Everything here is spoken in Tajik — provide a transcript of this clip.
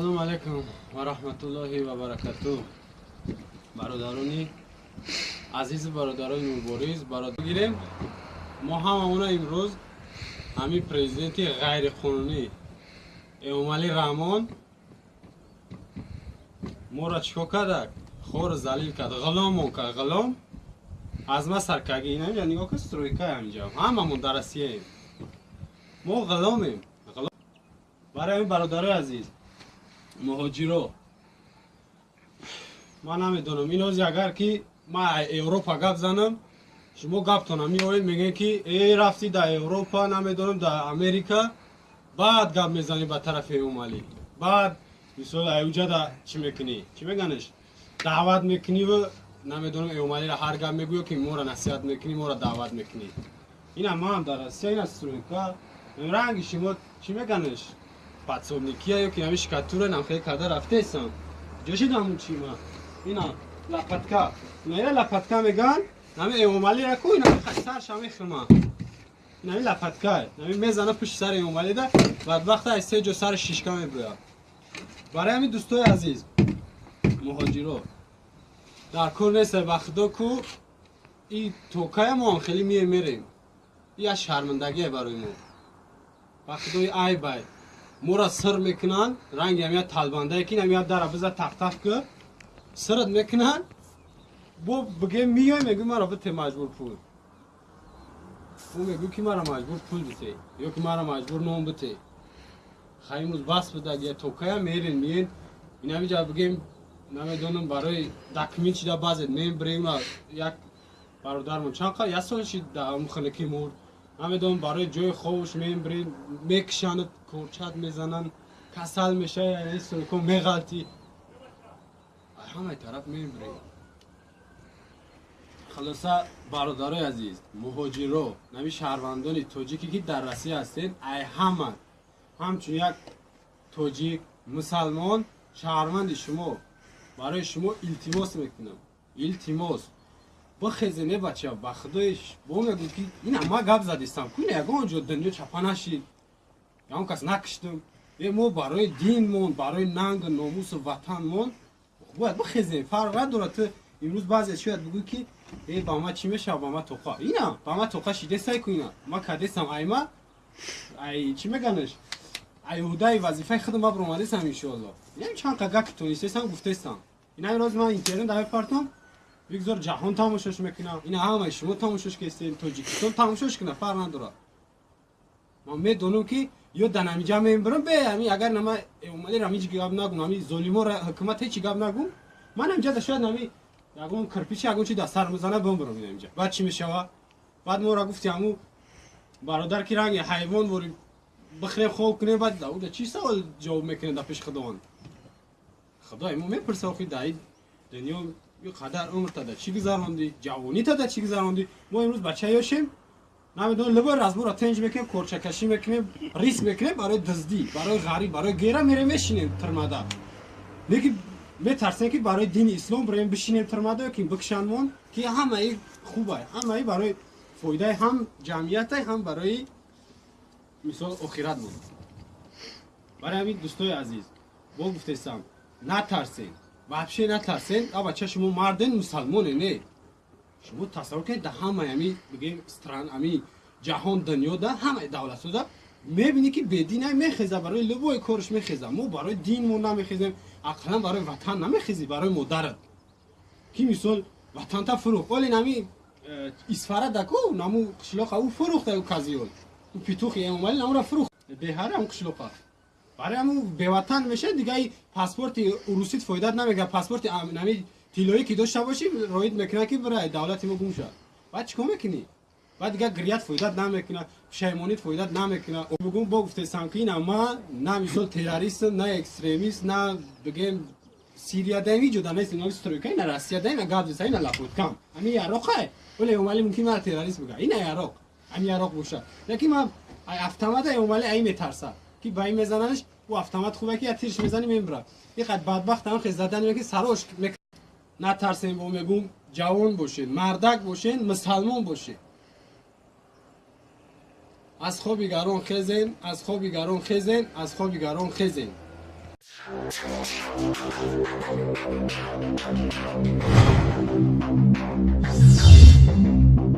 Ассалому алайкум ва раҳматуллоҳи ва баракатуҳ. Бародарони азизу бародарони мубориз, бародар гирем. Мо ҳамамона имрӯз ҳамин президенти ғайриқонунӣ Эмомалӣ Раҳмон моро чикор кардак? Хор залил кард, ғуломон кард, ғулом аз ма саркаги. Инамҷа нигоҳ кун, стройка ҳаминҷа. Ҳамамон дар Россияем. Мо ғуломем. Барои ҳамин, бародарои азиз, муҳоҷиро, ман намедонам, ин ҳози агар ки ман Европа гап занам, шумо гаптона меоед, мегӯед, ки э, рафтӣ дар Европа, намедонам, дар Америка, баъд гап мезанӣ ба тарафи Эмомалӣ, баъд мисол аюҷада чӣ мекунӣ, чӣ меганеш, даъват мекуниву, намедонам, Эмомалиро ҳар гап мегӯё, ки моро насиҳат мекунӣ, моро даъват мекунӣ. Ина ман дар Россия, ина стройка, ранги шумо, чӣ меганеш, подсобникия ё ки ҳами шикатура намхел карда рафтесам. Ҷошид ҳамун чи ма ина лопатка, ина лопатка меган. Нами Эмомалира ку, ина сарша мехӯрма, инами лопатка нами мезана пушти сари Эмомалида, бадбахта аз се ҷо сари шишка мебурад. Барои ҳамин, дӯстои азиз, муҳоҷиро, дар кор нест, ба худо ку и токая мо ҳам хеле мие мерем. И як шармандагие барои мо, ба худои айбай, моро сир мекунанд, ранги ҳамия талбандае, ки ҳамия дара биза, тахтаф ку, сират мекунанд. Бо бигем, миёй, мегӯй, маро бите маҷбур пул. Ӯ мегӯй, ки маро маҷбур пул бите ё ки маро маҷбур нон бите. Хай, имрӯз бас бидагия, токая мерен, миен, инамиҷа бигем, намедонам, барои документ чида баъзет мебирем. Як бародармон чанд як сол шид дар хунукӣ мурд, намедонам, барои ҷои хобуш мебирем, мекушанд, корчат мезананд, касал мешавӣ, стройко меғалтӣ, ҳамаи тараф мебирем. Хулоса, бародарои азиз, муҳоҷиро, нави шаҳрвандони тоҷике, ки дар Россия ҳастед, ай ҳама ҳамчун як тоҷик, мусалмон, шаҳрванди шумо, барои шумо илтимос мекунам, илтимос, бихезе, не бача, ба худои бо мегӯ, ки ина ма гап задистам ку, ина ягон ҷо дунё чапа нашид, ягон кас накиштум. Е, мо барои динмон, барои нангу номусу ватанмон бояд бихезем. Фарқ надорад, ту имрӯз баъзе шояд бигӯй, ки е, ба ма чӣ мешава, ба ма тоқа, ина ба ма тоқа шидесай ку, ина ма кадесам, айма ай чӣ меганаш, ай уҳдаи вазифаи худам ба баромадесам, иншоалло. Инам чанд қа гаки тонистесам, гуфтесам. Ина имрӯз ман интернет дар мепартам, бигзор ҷаҳон тамошош мекунам. Ина ҳамаи шумо тамошош кестем, Тоҷикистон тамошош кунад, фарқ надорад. Ман медонам, ки ё дар намиҷа мебарам бе ами, агар нама Эмомалиро ҳеҷ гап нагум, ами золиморо, ҳукумат ҳеҷ гап нагум, ман ҳамҷа шояд нами ягон кирпичи, ягон чи дар сар мезана, бимбарам инамҷа. Баъд чӣ мешава? Баъд моро гуфти ҳаму бародар, ки ранги ҳайвон вори бихӯрем, хоб кунем. Баъд уда чӣ савол ҷавоб мекунем дар пеши Худованд? Худои мо мепурса: охи, дар ин дунё ин қадар умрта дар чӣ гузарондӣ, ҷавонита дар чӣ гузарондӣ? Мо имрӯз бача ёшем, намедонам, любой разбора тенҷ мекунем, корчакашӣ мекунем, риск мекунем барои дуздӣ, барои ғариб, барои гера мерем, мешинем тирмада. Лекин метарсем, ки барои дини ислом бирем, бишинем тирмада ё ки бикушанмон, ки ҳамаи хубай, ҳамаи барои фоидаи ҳам ҷамъиятай, ҳам барои мисол охират буд. Барои ҳамин, дӯстои азиз, бо гуфтесам, натарсен, вообще натарсен. А бача, шумо марден, мусалмоне, не? Шумо тасаввур кунед, дар ҳамаи ами бигем стран, ами ҷаҳон, дунёда, ҳамаи давлатҳода мебинӣ, ки бединай мехеза, барои любой корш мехеза. Мо барои динмон намехезем, ақаллан барои ватан намехезӣ, барои модарат, ки мисол ватанта фурӯхт. Оли нами Исфара даку, наму қишлоқа ӯ фурӯхта, ӯ казиёл, ӯ петухи Эмомалӣ намура фурӯхт, беҳара ам қишлоқа. Барои ҳаму беватан мешавад. Дига паспорти урусит фоидат намегирад. Паспорти нами тиллоӣ ки дошта бошӣ, роид мекунад, ки бира, давлати мо гум шавад. Баъд чӣ кор мекунӣ? Баъд дига гирят фоидат намекунад, пушаймонит фоидат намекунад. Бугум, бо гуфтесам, ки ина ма на мисол террористм, на экстремист, на бигем Сирия даем, ҳеҷ ҷода нест. Ина стройка, ина Россия даем, гап зеса, ина лапуткам, ами яроқай. Оле Эмомалӣ мумкин мара террорист буга, ина яроқ, ами яроқ боша, лекин ма ай автомата Эмомалӣ ай метарса, ки ба ин мезананш. Ӯ автомат хубе, ки я тирш мезани, мембира. Иқад бадбахт ам хез задани, ки сарош. Натарсем, бо мегум, ҷавон бошед, мардак бошед, мусалмон бошед, аз хоби гарон хезен, аз хоби гарон хезен, аз хоби гарон хезен. Thank you.